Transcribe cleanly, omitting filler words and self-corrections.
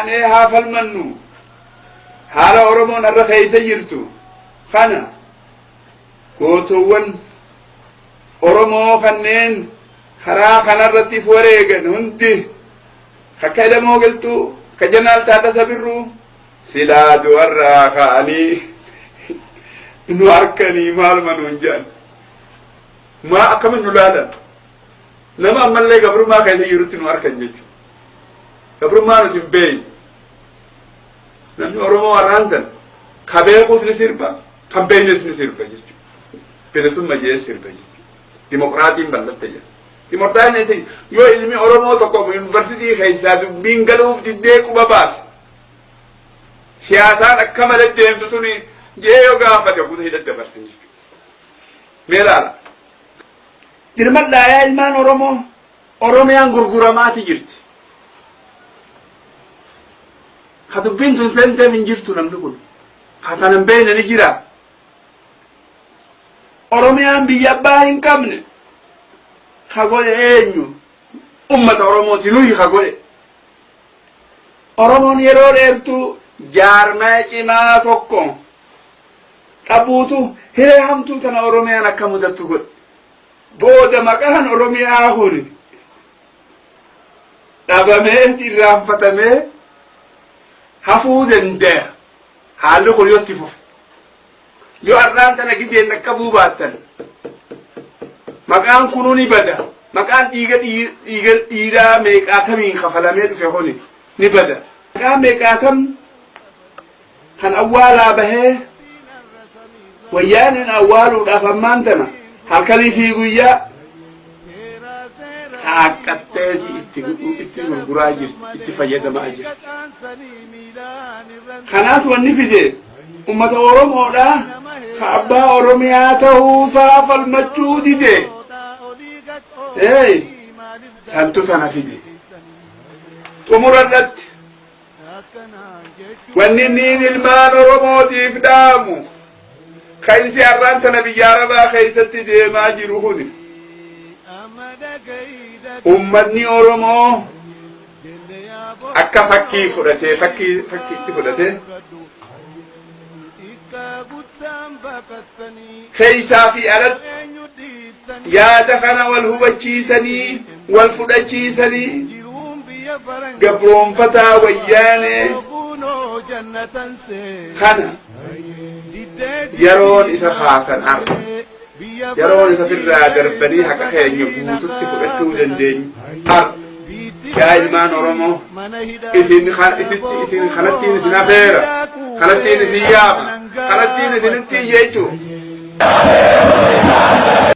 Kaanee haa falmannu. Haala Oromoon har'a keessa jirtu kana gootowwan Oromoo kanneen karaa kanarratti if wareegan hundi akka Elemoo Qilxuu, akka Jeneraal Taaddasa Birruu silaa du'arraa ka'anii nu arkanii maaluma nuun jedhan. Maa akkamiin nu laalan? Nama ammallee gabrummaa keessa jirutti nu arkan jechuudha. Gabrummaa nuti hin beeynu. Namni Oromoo har'aan tan ka beekuus ni sirba, kan beeknes ni sirba jechuudha. Bilisumma jee sirba jechuudha. Dimokiraatiin bal'atte jedha. Dimokiraatiin yoo ilmi Oromoo tokko yuunivarsiitii keessaa dubbiin galuuf diddee quba baase. Siyaasaan akka malee deemtu tuni jee yoo gaafate guutuu hidha dabarsan jechuudha. Mee ilaala. Dirmadhaa yaa ilmaan Oromoo, Oromiyaan gurguramaati jirti. Ka dubbiin tun seenteef hin jirtu namni kun. Ka tana hin beekne ni jira. Oromiyaan biyya abbaa hin qabne. Ka godhe eenyu? Ummata Oromooti nuyi ka godhe. Oromoon yeroo dheertuu jaarmaya cimaa tokko dhabuutu hiree hamtuu tana Oromiyaan akka mudattu godhe. Booda maqaan Oromiyaa kun dhabamee irraanfatamee hafuu danda'a. Haalli kun yoo itti fufe. Yoo har'aan tana gizeen dhaqqabuu baattan maqaan kunuu ni bada. Maqaan dhiiga dhiiga dhiiraa meeqaatamiin kafalamee dhufe kuni ni bada. Maqaan meeqaatam kan awwaalaa bahee wayyaaneen awwaaluudhaaf ammaan tana halkanii fi guyyaa saaqqatteeti itti itti gurguraa jirti, itti fayyadamaa jirti. Kanaas wanni fide ummata Oromoodha ka abbaa Oromiyaa ta'uusaa falmachuu dide. Hey, santu tana fide. Xumura irratti Wanni inni ilmaan Oromootiif dhaamu ka'insi har'aan tana biyya Arabaa keessatti deemaa jiru kuni ummanni Oromoo akka fakkii fudhatee fakkii fakkiitti fudhatee keessaa fi alatti yaada kana wal hubachiisanii wal fudhachiisanii gabroonfataa wayyaanee kana yeroon isa kaasan har'a yeroon isa firraa darbanii haqa keenya guututti fudhachuu dandeenyu har'a. Yaa ilmaan Oromoo, isin isitti isin kanattiin isin afeera, kanattiin isin yaama, kanattiin isinitti iyya jechuudha.